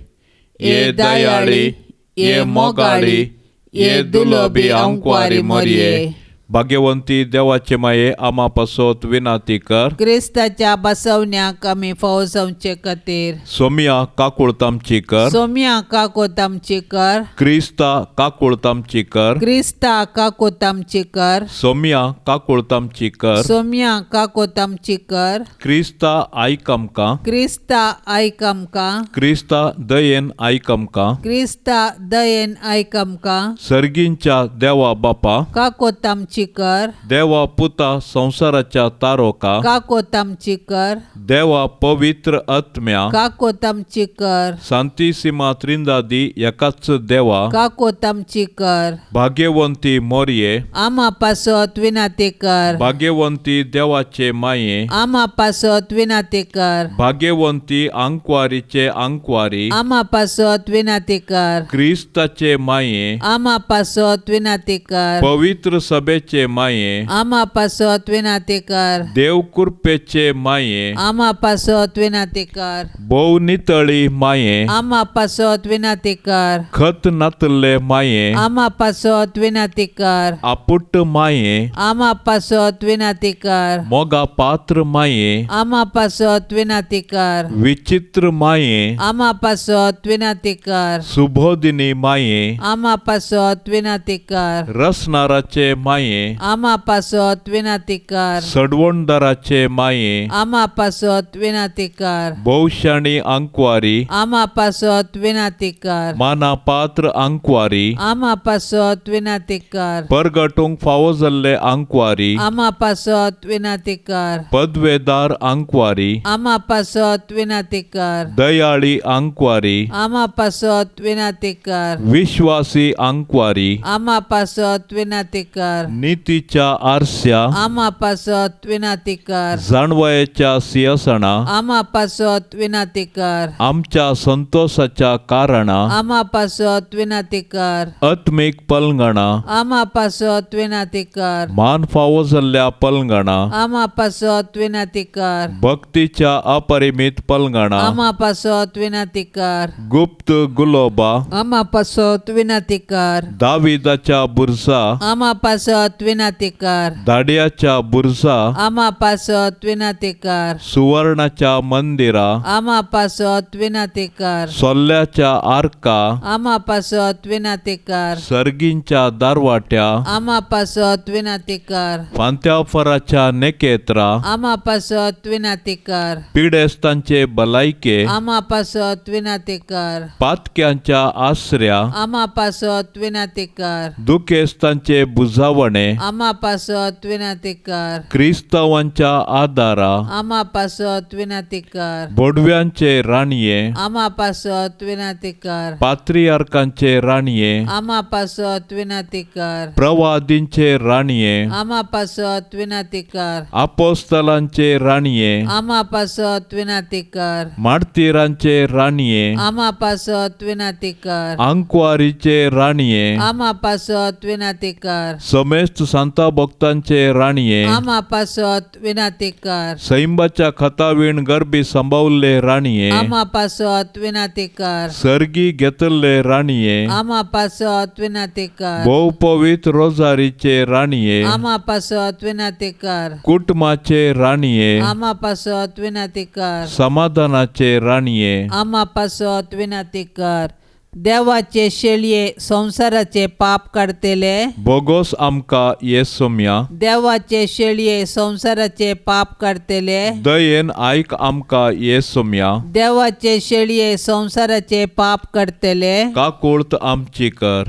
ये दयाळी, ये मोगाळी, ये दुलबी आंकवारी मरिये, भाग्यवंती देवाचे माये, आमा पासत विनंती कर. क्रिस्ताच्या बसवण्याक आमी फावो जावचे खातीर. सोमिया काकुळत आमची कर. सोमिया काकुळत आमची कर. क्रिस्ता काकुळत आमची कर. क्रिस्ता काकुळत आमची कर. सोमिया काकुळत आमची कर. सोमिया काकुळत आमची कर. क्रिस्ता आयक आमकां. क्रिस्ता आयक आमकां. क्रिस्ता दयेन आयक आमकां. क्रिस्ता दयेन आयक आमकां. सर्गींच्या देवा बापा, काकुळत आमची कर. देवा पुता संवसाराच्या तारोका, काकुळत आमची कर. देवा पवित्र आत्म्या, काकुळत आमची कर. सांतिसिमा त्रिंदादी एकाच देवा, काकुळत आमची कर. भाग्यवंती मोरये, आमा पासत विनंती कर. भाग्यवंती देवाचे माये, आमा पासत विनंती कर. भाग्यवंती आंकवारीचे आंकवारी, आमा पासत विनंती कर. क्रिस्ताचे माये, आमा पासत विनंती कर. पवित्र सभेचे माये, आमा पासत विनंती कर. देव कृपेचे माये, आमा पासत विनंती कर. भोव नितळी माये, आमा पासत विनंती कर. खत नातल्ले माये, आमा पासत विनंती कर. आपुट्ट माये, आमा पासत विनंती कर. मोगा पात्र माये, आमा पासत विनंती कर. विचित्र माये, आमा पासत विनंती कर. सुबोधिनी माये, आमा पासत विनंती कर. रसनाराचे माये, माये, आमा पासत विनाती कर। सडवणदाराचे माये, आमा पासत विनाती कर। भोवशाणी आंकवारी, आमा पासत विनाती कर। मानापात्र आंकवारी, आमा पासत विनाती कर। परगटूंक फावो जाल्ले आंकवारी, आमा पासत विनाती कर। पदवेदार आंकवारी, आमा पासत विनाती कर। दयाळी आंकवारी, आमा पासत विनाती कर। विश्वासी आंकवारी, आमा पासत विनाती कर। नितीच्या आरस्या, आमा पासत विनाती कर। जाणवयेच्या सिंहासना, आमा पासत विनाती कर। आमच्या संतोषाच्या कारणा, आमा पासत विनाती कर। आत्मीक पलंगणा, आमा पासत विनाती कर। मान फावो जाल्ल्या पलंगणा, आमा पासत विनाती कर। भक्तीच्या अपरिमित पलंगणा, आमा पासत विनाती कर। गुप्त गुलोबा, आमा पासत विनाती कर। दाविदाच्या बुरसा, आमा पासत विनाती कर। दाड्याच्या बुरसा, आमा पासत विनाती कर। सुवर्णाच्या मंदिरा, आमा पासत विनाती कर। सोल्ल्याच्या आर्का, आमा पासत विनाती कर। सर्गींच्या दारवाट्या, आमा पासत विनाती कर। फांत्याफराच्या नेकेत्रा, आमा पासत विनाती कर। पिडेस्तांचे भलायके, आमा पासत विनाती कर। पातक्यांच्या आसऱ्या, आमा पासत विनाती कर। दुखेस्तांचे बुजावणे, आमा पासत विनाती कर। क्रिस्तावांच्या आदारा, आमा पासत विनाती कर। बोडव्यांचे राणये, आमा पासत विनाती कर। पात्रियार्कांचे राणये, आमा पासत विनाती कर। प्रवादींचे राणये, आमा पासत विनाती कर। आपोस्तलांचे राणये, आमा पासत विनाती कर। मार्तीरांचे राणये, आमा पासत विनाती कर। आंकवारीचे राणये, आमा पासत विनाती कर। समेस्त सांता भक्तांचे राणये, आमा पासत विनाती कर। सैंबाच्या खतावीण गर्भी सांबावल्ले राणये, आमा पासत विनाती कर। सर्गी घेतल्ले राणये, आमा पासत विनाती कर। भोव पवित्र रोजारीचे राणये, आमा पासत विनाती कर। कुटुंबाचे राणये, आमा पासत विनाती कर। समाधानाचे राणये, आमा पासत विनाती कर। देवाचे शेळये संवसाराचे पाप काडतले, बोगोस आमकां ये सोम्या। देवाचे शेळये संवसाराचे पाप काडतले, दयेन आयक आमकां ये सोम्या। देवाचे शेळये संवसाराचे पाप काडतले, काकुळत आमची कर।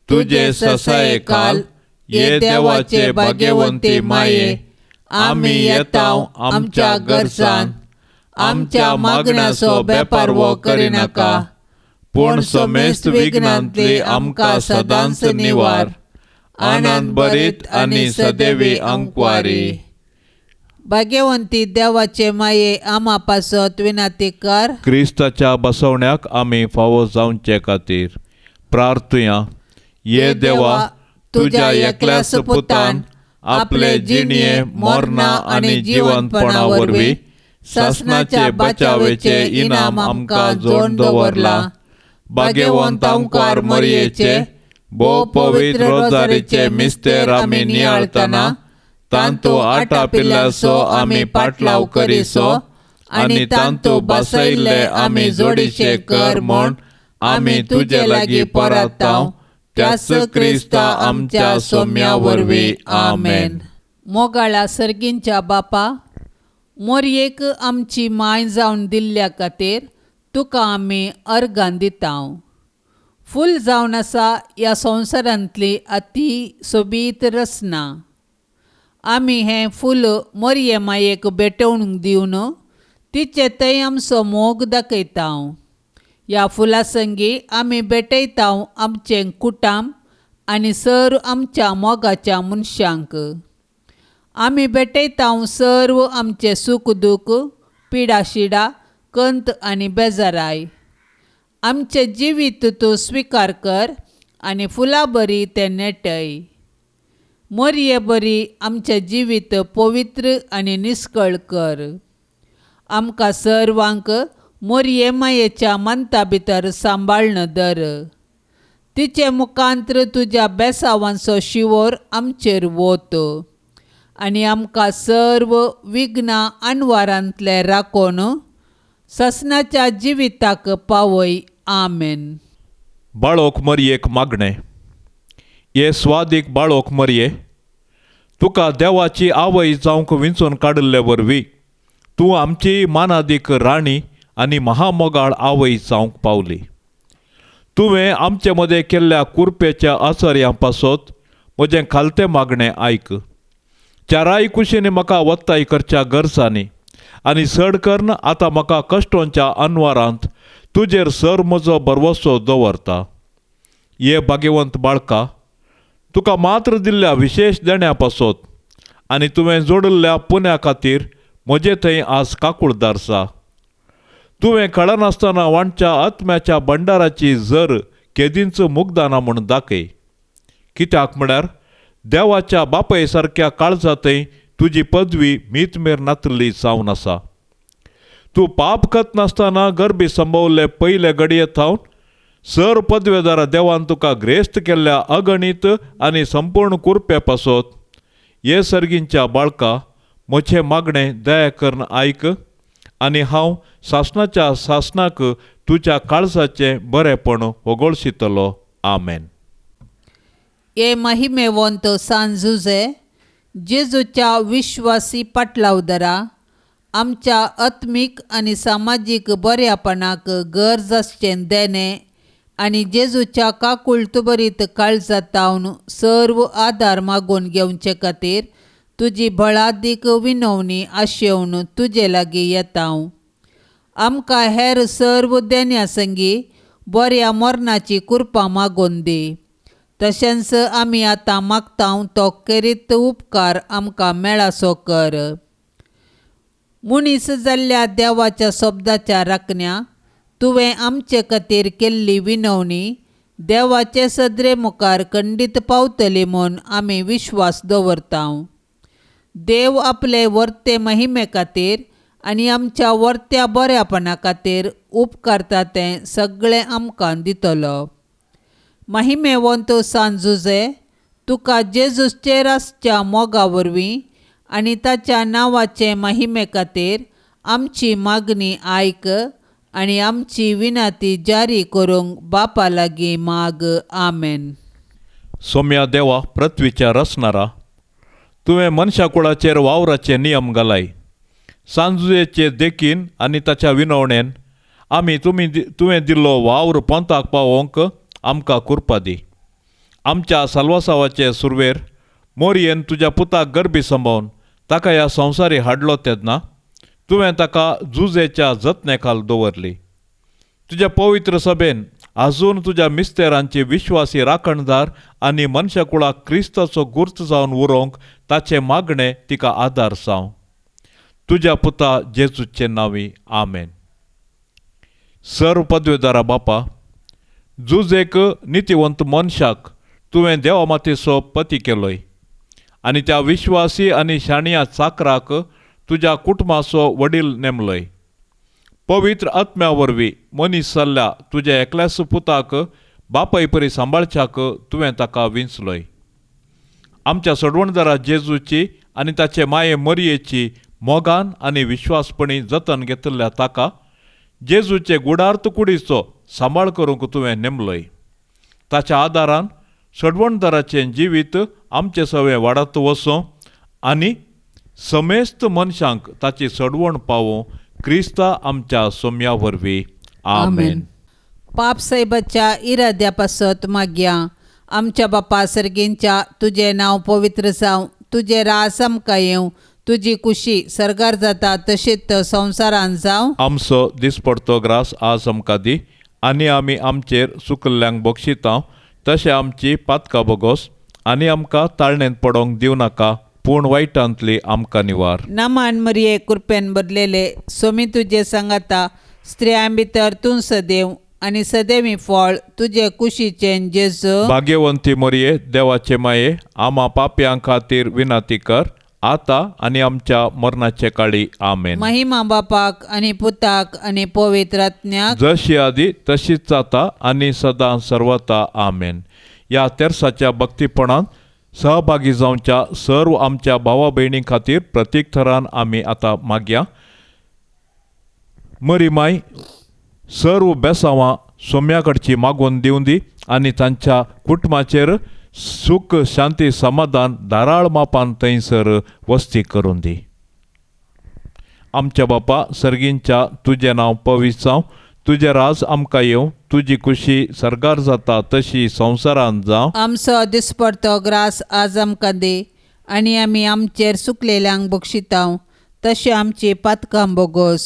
तुजे ससाये काल ये देवाचे भाग्यवंती माये, आमी येताव आमच्या गरजान, आमच्या मागण्याचो बेपारवो करिनाका, पूण समेस्त विघ्नांतली आमकां सदांच निवार। आनंद भरीत आनी सदैवी आंकवारी। भाग्यवंती देवाचे माये आमा पासत विनाती कर। क्रिस्ताच्या बसवण्याक आमी फावो जावचे खातीर प्रार्थुया। ये देवा, तुज्या एकल्याच पुतान आपले जिणये मरणा आनी जिवंतपणा वरवीं सासणाचे बचावेचे इनाम आमकां जोडून दवरला। भाग्यवंत आंकवार मरयेचे भोव पवित्र रोजारीचे मिस्तेर आमी नियाळतना तांतू आटापिल्ल्याचो आमी पाटलाव करिसो आनी तांतू बसयल्ले आमी जोडीचे कर म्हूण आमी तुजे लागीं परताव, त्याच क्रिस्ता आमच्या सोम्या वरवीं। आमेन। मोगाळा सर्गींच्या बापा, मोरयेक आमची माय जावन दिल्ल्या खातीर तुका आमी अर्गां दिताव। फूल जावन आसा ह्या संवसारांतली अती सोबीत रचना। आमी हें फूल मोरये मायेक भेटवणूक दिवन तिचे थंय आमचो मोग दाखयताव। ह्या फुलां संगी आमी भेटयताव आमचें कुटाम आनी सर्व आमच्या मोगाच्या मनशांक। आमी भेटयताव सर्व आमचें सूख दूख, पिडा शिडा, कंत आनी बेजाराय। आमचें जिवीत तूं स्विकार कर आनी फुलां बरी तें नेटय। मोरये बरी आमचें जिवीत पवित्र आनी निस्कळ कर। आमकां सर्वांक मोरये मायेच्या मंता भितर सांबाळन दर। तिचे मुखांत्र तुज्या बेसावांचो शिवोर आमचेर वत आनी आमकां सर्व विघ्नां अनवारांतले राखून ससनाच्या जिविताक पावय। आमेन। बाळोक मरयेक मागणें। हे स्वादीक बाळोक मरये, तुका देवाची आवय जावंक विंचून काडिल्ले वरवीं तूं आमची मानादीक राणी आनी महामोगाळ आवय जावंक पावली. तुवें आमचे मदें केल्ल्या कुरपेच्या आचर्यां पासत म्हजें खालतें मागणें आयक. चाराय कुशींनी म्हाका वत्ताय करच्या गरजांनी आनी चड करून आतां म्हाका कश्टोंच्या अनवारांत तुजेर सर म्हजो भरवसो दवरता. ये भाग्यवंत बाळका, तुका मात्र दिल्ल्या विशेश देण्या पासत आनी तुवें जोडिल्ल्या पुण्या खातीर म्हजे थंय आज काकुळदार सा. तुवें कळनासतना वांटच्या आत्म्याच्या भंडाराची जर केदींच मुगदाना म्हूण दाखय. कित्याक म्हळ्यार देवाच्या बापय सारक्या काळजांतय तुजी पदवी मीतमेर नातली जावन आसा. तूं पाप करनासतना गर्भी संभवले पयले घडये थावन सर पदवेदारा देवान तुका ग्रेस्त केल्ल्या अगणीत आनी संपूर्ण कुरपे पासत हे सर्गींच्या बाळका म्हजें मागणें दया करून आयक आनी हांव सासणाच्या सासणाक तुज्या काळजाचें बरेंपण वगळशितलो. आमेन. हे महिमेवंत सान जुजे, जेजूच्या विश्वासी पाटलावदरा आमच्या आत्मीक आनी सामाजीक बऱ्यापणाक गरज आसचें देणें आनी जेजूच्या काकुळटबरीत काळजातावन सर्व आदार मागून घेवचे खातीर तुजी बळादीक विनवणी आशेवन तुजे लागीं येता. आमकां हेर सर्व देण्या संगी बऱ्या मरणाची कुरपा मागून दी. तशेंच आमी आतां मागता तो केरीत उपकार आमकां मेळासो कर. मनीस जाल्ल्या देवाच्या शब्दाच्या राखण्या तुवें आमचे खातीर केल्ली विनवणी देवाचे सदरे मुखार खंडीत पावतली म्हूण आमी विश्वास दवरता. देव आपले वर्ते महिमे खातीर आनी आमच्या वर्त्या बऱ्यापणा खातीर उपकारता तें सगळें आमकां दितलो. महिमेवंत सान जुजे, तुका जेजूचेर आसच्या मोगा वरवीं आनी ताच्या नांवाचे महिमे खातीर आमची मागणी आयक आनी आमची विनंती जारी करूंक बापा लागीं माग. आमेन. सोम्या देवा, पृथ्वीच्या रचणारा, तुवें मनशा कुळाचेर वावराचे नियम घालाय. सांजुजेचे देखीन आनी ताच्या विनवणेन आमी तुवें दिल्लो वावर पंथाक पावोवंक आमकां कुरपा दी. आमच्या साल्वासावाचे सुरवेर मोरयेन तुज्या पुताक गर्भी संभोवन ताका ह्या संवसारी हाडलो तेन्ना तुवें ताका जुजेच्या जतने खाल दवरली. तुज्या पवित्र सभेन आजून तुज्या मिस्तेरांची विश्वासी राखणदार आनी मनशाकुळाक क्रिस्ताचो गुर्त जावन उरोवंक ताचें मागणें तिका आदार जावं. तुज्या पुता जेजूचे नांवी. आमेन. सर्व पदवेदारा बापा, जुजेक नितीवंत मनशाक तुवें देवा मातेचो पती केलोय आनी त्या विश्वासी आनी शाणया चाकराक तुज्या कुटुंबाचो वडील नेमलोय. पवित्र आत्म्या वरवीं मनीस जाल्ल्या तुज्या एकल्याच पुताक बापाय परी सांबाळच्याक तुवें ताका विंचलोय. आमच्या सोडवणदारा जेजूची आनी ताचे माये मरयेची मोगान आनी विश्वासपणी जतन घेतिल्ल्या ताका जेजूचे गुडार्थ कुडीचो सांबाळ करूंक तुवें नेमलोय. ताच्या आदारान सोडवणदाराचें जिवीत आमचे सवें वाडत वचूं आनी समेस्त मनशांक ताची सोडवण पावोवं क्रिस्ता आमच्या सोम्या वरवीं. आमेन. पाप साहेबाच्या इराद्या पासत मागया. आमच्या बापा सर्गींच्या, तुजें नांव पवित्र जावं, तुजें राज आमकां येवं, तुजी कुशी सर्गार जाता तशीच संवसारान जावं. आमचो दिसपडतो ग्रास आज आमकां दी आनी आमी आमचेर सुकल्ल्यांक बक्षिता तशें आमची पातकां बोगोस आनी आमकां ताळणेंत पडोवंक दिवं नाका, पूण वायटांतली आमकां निवार. नमान मरिये, कृपेन बदलेले, सोमी तुजे सांगाता, स्त्रियां भितर तूं सदैव आनी सदैवी फळ तुजे कुशीचें जेजू. भाग्यवंती मरिये, देवाचे माये, आमा पापयां खातीर विनंती कर आतां आनी आमच्या मरणाचे काळी. आमेन. महिमा बापाक आनी पुताक आनी पवित्र आत्म्याक, जशी आदी तशीच जाता आनी सदां सर्वता. आमेन. ह्या तेर्साच्या भक्तीपणान सहभागी जावच्या सर्व आमच्या भावा भयणी खातीर प्रतीक थरान आमी आतां मागया. मरी माय सर्व बेसांवां सोम्या कडची मागून दिवं दी आनी तांच्या कुटुंबाचेर सुख शांती समाधान धाराळ मापान थंयसर वस्ती करून दी. आमच्या बापा सर्गींच्या तुजें नांव पवित्र जावं, तुजें राज आमकां येवं, तुजी खुशी सर्गार जाता तशी संवसारांत जावं. आमचो दिसपडतो ग्रास आज आमकां दी आनी आमी आमचेर सुकलेल्यांक बक्षितांव तशें आमची पातकां बोगोस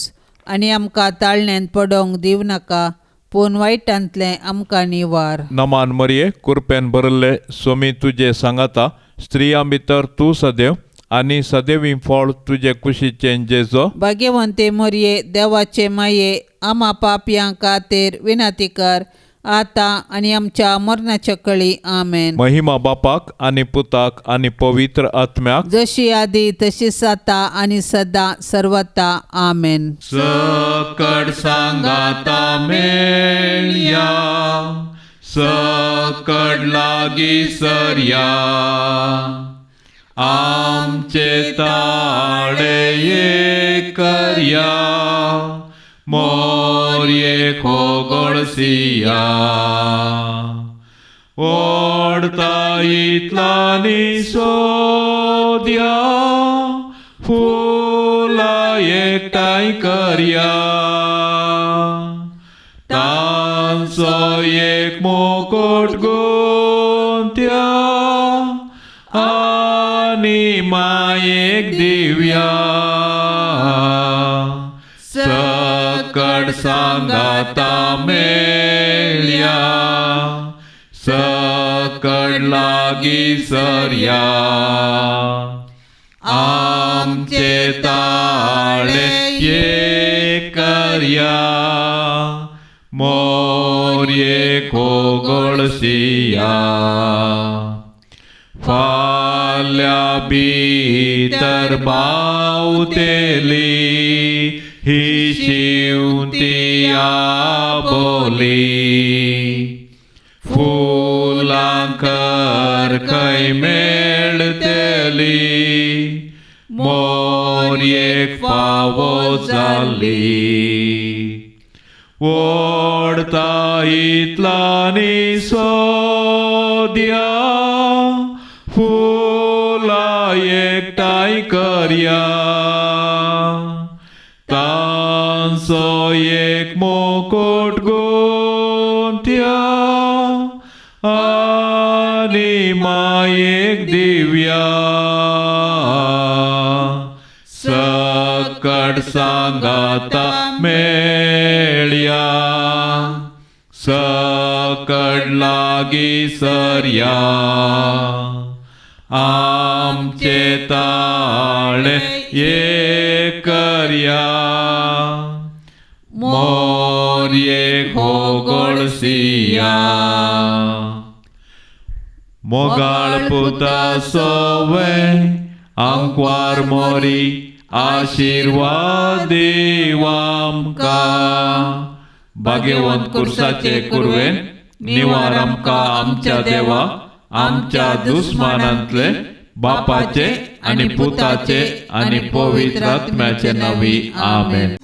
आनी आमकां ताळण्यांत पडोवंक दिवं नाका पूण वायटांतलें आमकां निवार. नमान मरये, कुरपेन भरिल्ले स्वामी तुजे सांगाता, स्त्रियां भितर तूं सदैव आनी सदैवी फळ तुजे कुशीचें जेजो. भाग्यवंते मरये, देवाचे माये, आमा पापयां खातीर विनंती कर आतां आनी आमच्या मरणाच्या कळी. आमेन. महिमा बापाक आनी पुताक आनी पवित्र आत्म्याक, जशी आदी तशीच आतां आनी सदां सर्वता. आमेन. सकड सांगाता मेळया, सकड लागी सरया, आमचे ताळे एक करया, मोरये खोगोळसिया. ओडता इतलानी सोद्या, फुलां एकठांय करया, तांचो एक मुकुट गुंत्या आनी मायेक दिवया. सकड सांगाता मेळया, सकड लागी सरया, आमचे ताळे एक करया, मोरये खोगोळसिया. फाल्यां भितर बावतेली ही शिवंतिया बोली, फुलां कर खंय मेळटली, मोरयेक फावो जाली. ओडता इतलानी सोद्या, फुलां एकठांय करया, तांचो एक मुकुट गुंत्या आनी मायेक दिवया. सकड सांगाता मेळया, सकड लागी सरया, आमचे ताळे एक करया, मोरये खोगोळसिया. मोगाळ पुता सोवे आंकवार मोरी, आशिर्वाद दीव आमकां. भाग्यवंत कुर्साचे कुरवेन निवार आमकां आमच्या देवा, आमच्या दुस्मानांतले बापाचे आनी पुताचे आनी पवित्र आत्म्याचे नांवी. आमेन.